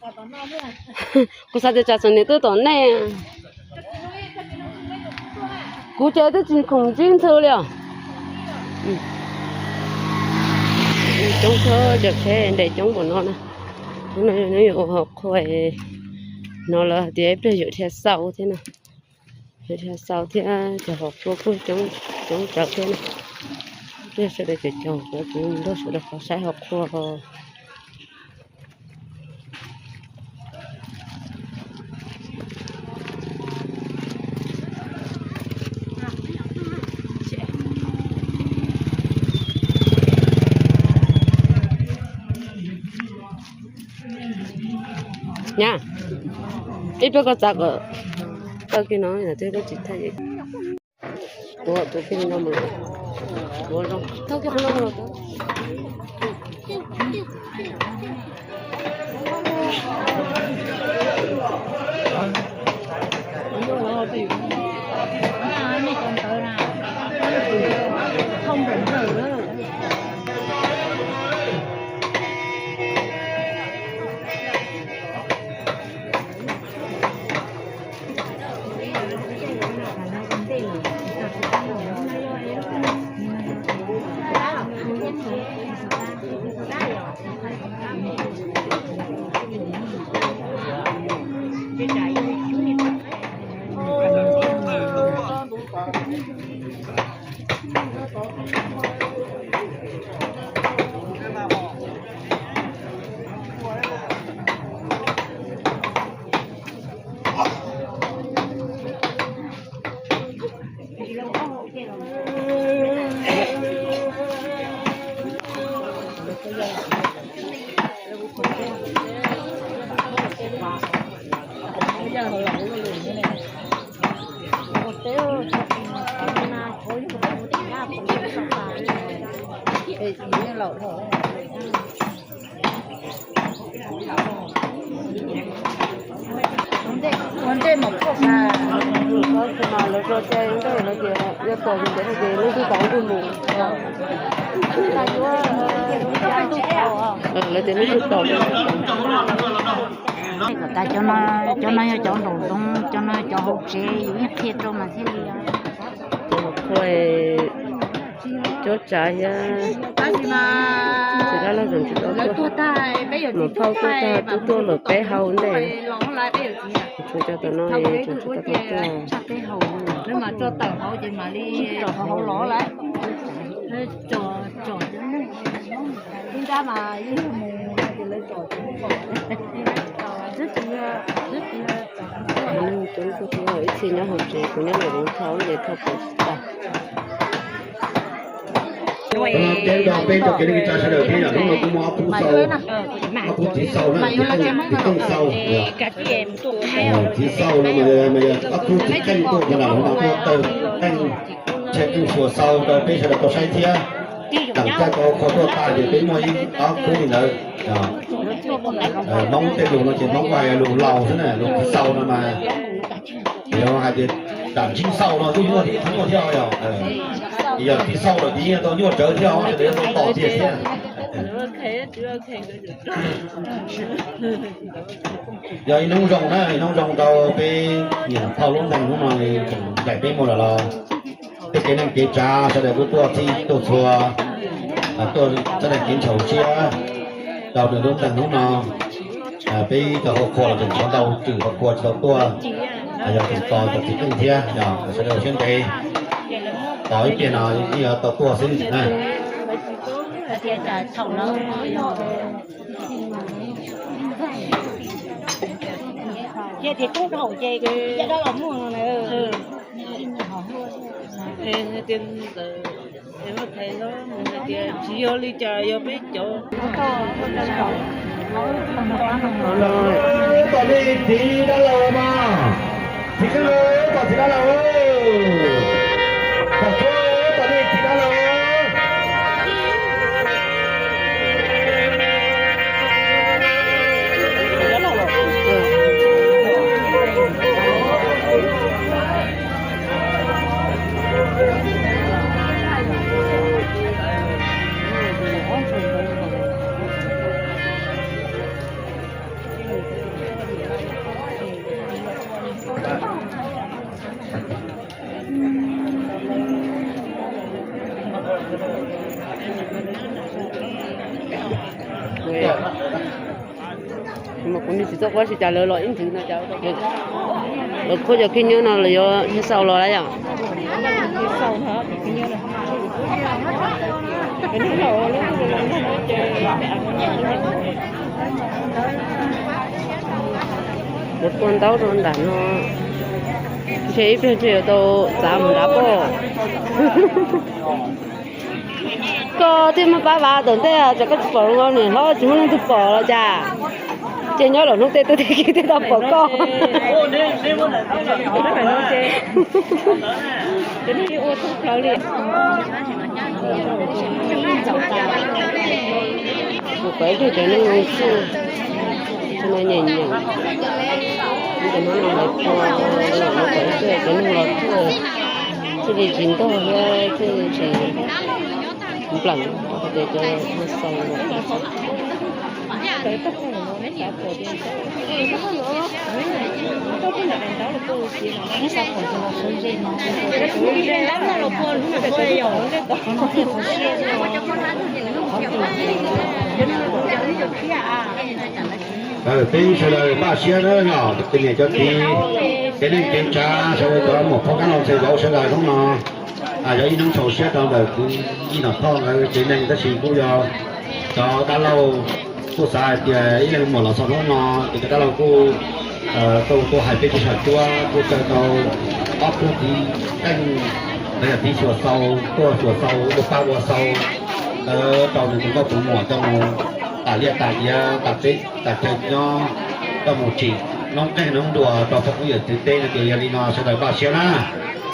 Kuv xav tias tsam txom nyem twb tom nej. Kuv ces twb tsis khoom ntsib ntxhw li os. Coob kawg, cov tsheb nres coob npaum no na. Hnub no yuav ua hauv qhua, hnov lawv hais tias ib pliag yuav dhia xaus thiab na. Yuav dhia xaus thiab, cov hauv qhua kuj coob tsawv thiab na. Ib pliag sawv daws caum caum kuv, kuv mus nrog sawv daws qhov saib hauv qhua. Nyab, ib pliag koj txav kom tau kiag no yom, twb koj tsis thaij. Ua tus pheej no mus, ua zoo thaij kiag qhov no mus. Ua ntej mam khoj, lawv tso cai ntej lawv tias yog tom yus ntawd no ces lub twb tom kuj mus. Lawv tias lub twb tom. Kom tas cov no, cov no yog cov nraum zoov, cov no yog cov hauv tsev, yus yeej qhia rau mas thiaj li. Cov hauv qhua, cov tsav thiab, txiv dab laug tseem tsis tau tuaj, mam phauj tuaj tag twb tuaj lawm peb hau ntej. Tsuas cov tom no, tsuas tsis tau tuaj. Cov tuaj ib txhia nyob hauv tsev, kuv nyob ntawm zoov thau ces thau pom tsis tau. Peb nrog peb tso kev neej tsa sawv daws thiab yom, hnub no kuj muaj ob pub xau, ob pub txiv xau na, txiv Tooj xau. Txiv xau no mas yog ob pub txiv Tooj tuaj no, hnub no tuaj taw qeej, ntshe qeej suas xau rau peb sawv daws tau saib thiab. Tam koj tau qhua tuaj tag ces peb muaj ib ob pub li ntawd. Hmoob tej lus no ces Hmoob kuj hais lus laus xwb na, lus txiv xau no mas yog hais tias tam ntsib xau no kuj nyuaj thiab, nyuaj thiab yog. Yog txiv xau lawm ces yeej tau nyuaj tsawv thiab, sawv daws tau tos tiag thiab. Yog ib hnub zoo na, ib hnub zoo rau peb niam phauj lub ntees hnub no tseem ncaim peb mus lawm los tej kev neej kev tsav sawv daws kuj tuaj txhij tuaj txhua, tuaj sawv daws kev ntshaus siab rau nws lub ntees hnub no. Peb cov hauv qhua los tseem tshuav ntau tswm hauv qhua tsis tau tuaj, yog tseem tos cov txiv Tooj thiab, sawv daws siab ntev, tos ib pliag no yeej yuav tau tuaj xwb na. Tsis yog li cas yog peb cov. Tom nej txiv dab laug mas, txiv dab laug, tom txiv dab laug, tom txiv dab laug. Mas kuv niag tsis txawj quab tsis cas lawv los ib ntsis no cas lawv khuab cov khib nyiab no lawv yuav xaus los lawm yom. Lawv tua ntaub rau nram no, ntshe ib pliag ntshe yuav tau txav mus nrad pob. Koj thiaj muaj pab vav tom ntej, tsam koj tsis pom zoo niam hlob tsis muaj leej twg pom los cas. Ces nyob lawm hnub tej tub tej kiv thiaj tau pom koj. Kuv pom ib tug cov neeg zoo txuj, tsis no nyeem nyeem, cov no lawv tua, no pom ib tug cov neeg los txuj, thiaj li tsis ntog thiab thiaj li tsis npleem, tias cov no xaus los. Peb sawv daws npaj siab na yog tej niam cov txiv, tej neej tsa, sawv daws cov muam phauj kab laug ntxhais vauv sawv daws hnub no yog ib hnub txaus siab rau ntawm kwv Yij Nom Thoj nkawd tsev neeg tab sis kuj yog cov dab laug kuj xav hais tias ib leeg muam los txog hnub no ces cov dab laug kuj tau tuaj hais peb tsis sam cuab kuj caw tau ob tug txiv teej los yog txiv xyuas xaus tuaj xyuas xaus ua pab ua xaus rau nws tus nkauj tus muam coj mus tas liaj tas iav tas teb tas chaw nyob, coj mus tsim noob qeej noob nruas rau pog kub yawm txwv teb no ces yog li no sawv daws npaj siab na,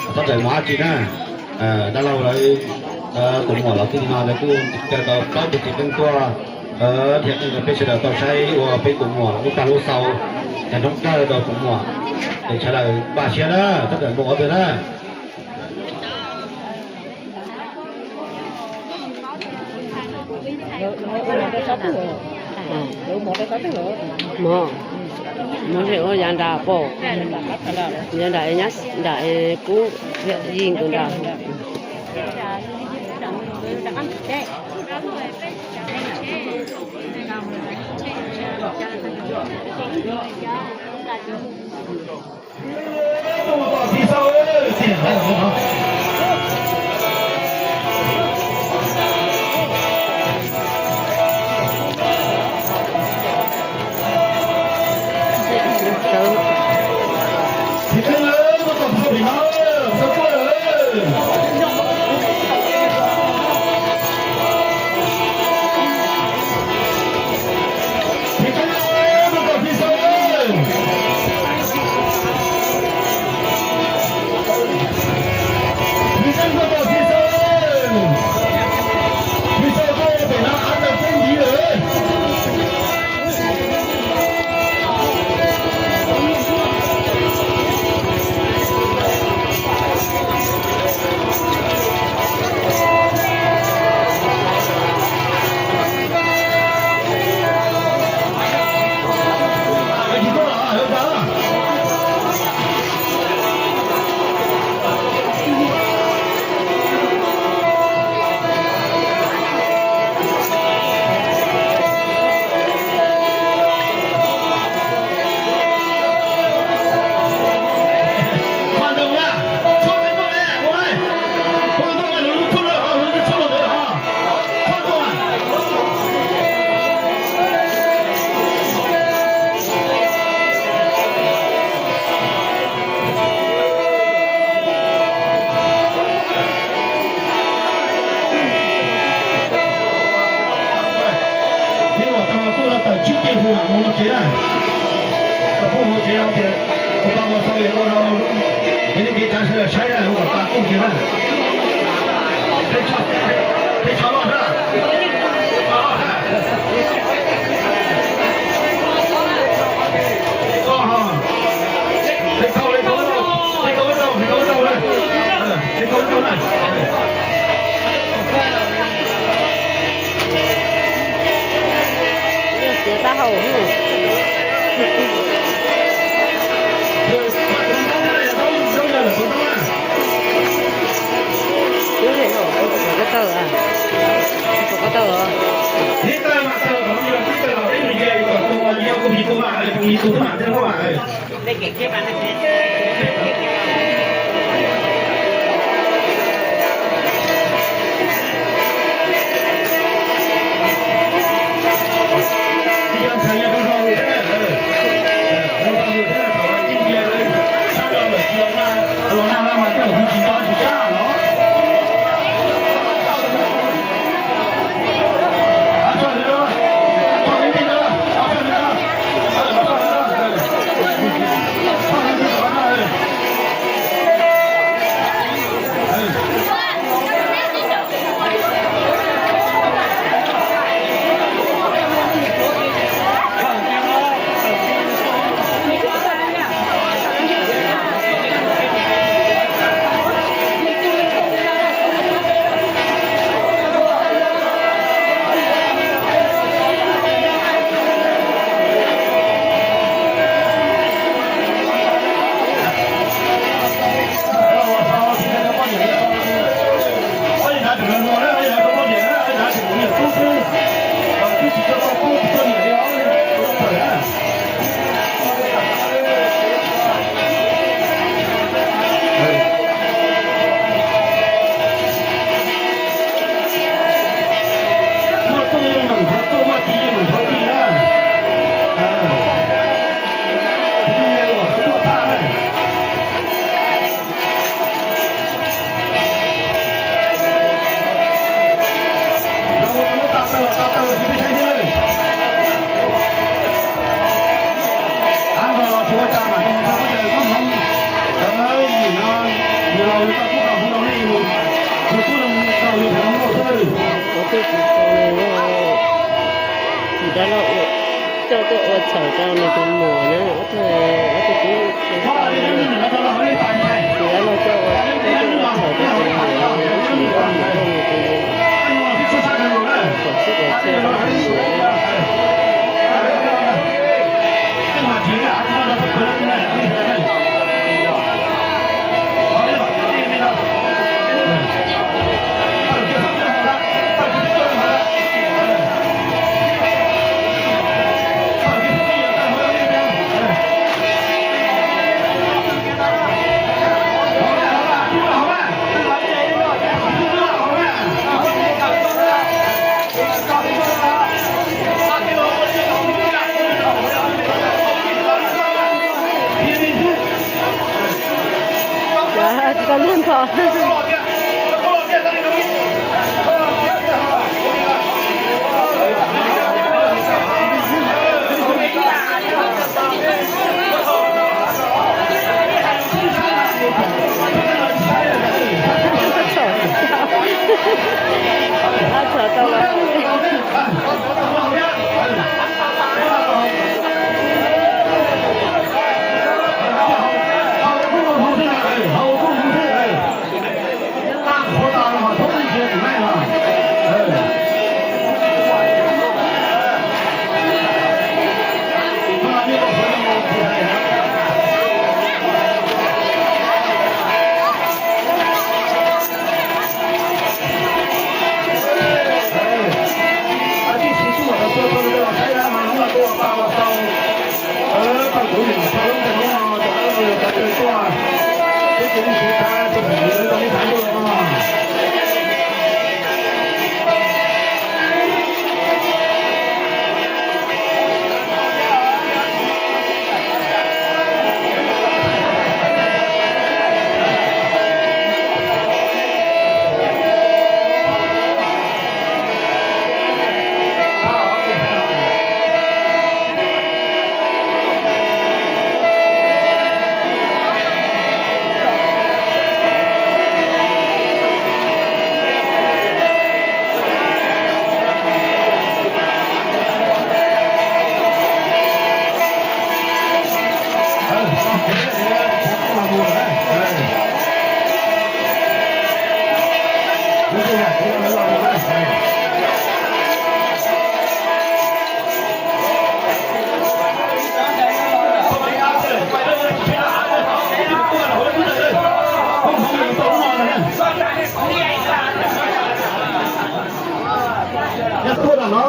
txhob txawm mus dab tsi na. Dab laug lawv tus muam los txij li no lawv kuj caw tau plaub tug txiv teej tuaj dhia qeej rau peb sawv daws tau saib ua peb tus muam lub tag lub xaus, tag nrho kawg rau tus muam. Ces sawv daws npaj siab na, txhob txawm mus qhov twg na. Mov, mov ntshe ua yav nram pom, yav nram, nram kub yij nkawd nram. Tawm tsib ceg hu mam mus tsev na. Tau pub hu tsev tias ua pa ua xau ua rau nej kev cai sawv daws saib na, hu kom tas kuj kiag na. Peb tso loj na. Tiav taub hau. Twb hais hauv, koj tawg, koj tawg. Kuv twb tsis tau li no, tsis dab laug coj tuaj ua txhawm rau nws tus muam na, ob tug, ob tug tub tsis tau li, tsis dab laug coj ua, coj tuaj ua txhawm rau tus muam, tsis tuaj mus tus kom sib kom txiaj rau tus muam. Tsis tau luag nthos. Tuaj no,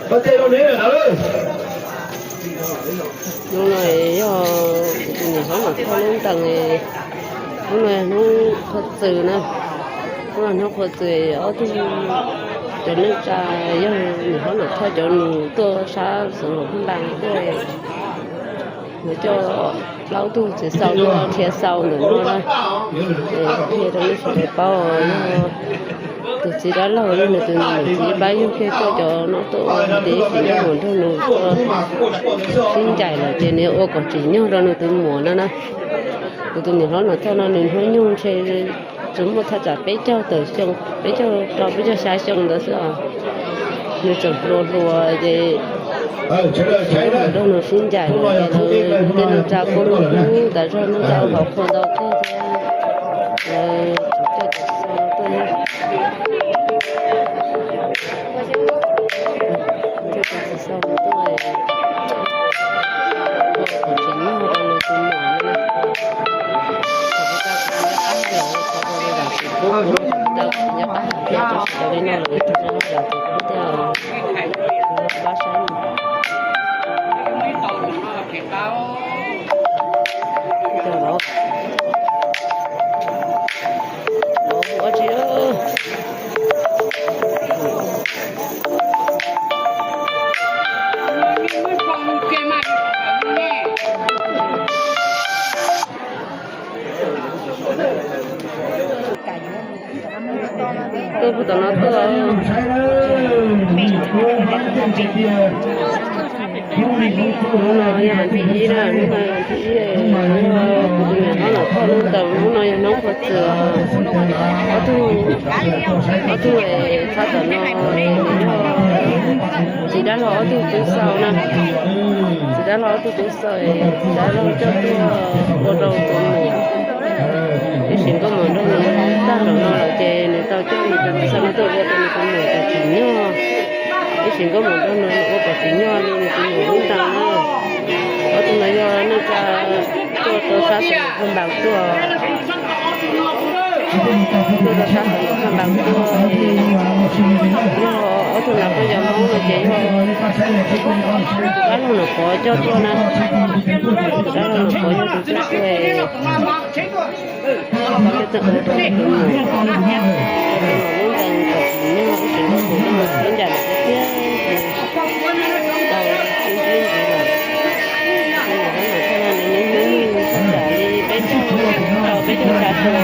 koj ces rau neb lawm. Hnub no yog kuv tus niam hlob Nom Thoj lub ntees, hnub no hnub qhua txws na, hnub no hnub qhua txws ob tug cov neej tsa yog niam hlob Nom Thoj cov nus tuaj sab xeev Luam Phaj Npas tuaj, yuav coj plaub tug txiv xau tuaj dhia xau ntawm no na. Qhia rau nej sawv daws paub, yog tus txiv dab laug yog nws tus niam txiv pab yug kiag coj cov no tuaj ua ib sim nkauj muam nraug nus tuaj sib ncaim lawm ces nws ua kom tsim nyog rau nws tus muam no na. Kuv tus niam hlob Nom Thoj no nws hnub nyoog ntshe tsuas muaj thaj tsam peb caug tawm xyoo, peb caug rau peb caug xya xyoo ntawd xwb os. Nws tseem hluas hluas ces nkauj muam nraug nus sib ncaim lawm ces lawv tej neej tsa kuj hlub tas zog, neej tsa ua hauv qhua ntau kawg thiab. Lawv coj cov txiv xau no tuaj, coj cov txiv xau no tuaj ua kom tsim nyog rau nws tus muam no na. Thaum ub kuv tsis nco qab hais lawm, thaum ub kuv tsis nco qab hais tias tsis tau li no lawm, ib tug no yog yam txiv kub thiab, kuv pab saib. Cov los, los ua tsi. Tuaj puag tom no tuaj. Hnub no yog vas thib ib na, hnub no yog vas thib ib, kuv tus niam hlob Nom Thoj lub ntees, hnub no yog hnub qhua txws. Ob tug, ob tug txhab tom no yog txiv dab laug ob tug tub xau na. Txiv dab laug ob tug tub xau, txiv dab laug coj tuaj ua rau tus muam. Ib sim nkauj muam nraug nus tag nrho no lawm ces nws tau coj nws tus tub xau no tuaj ua rau nws tus muam kom tsim nyog. Ib sim nkauj muam nraug nus ua kom tsim nyog li nws tus muam lub ntees na. Ob tug no yog neej tsa tuaj rau sab xeev Phaj Npas tuaj, tuaj rau sab xeev Phaj Npas tuaj. Yog ob tug no kuj yog Hmoob no ces yog tus dab laug Nom Pov coj tuaj na. Tus dab laug Nom Pov yog tus coj tuaj, coj tuaj ua rau tus muam, ua rau tus muam lub ntees kom tsim nyog, ib sim nkauj muam nraug nus sib ncaim lawm thiab ces tau sib ntsib ntxiv lawm. Tus niam hlob Nom Thoj no nws hnub nyoog thaj tsam li peb caug rau peb caug xya xyoo.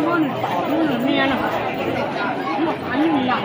Muab nws tom lub nws niag no, muaj qhov nyuj yog.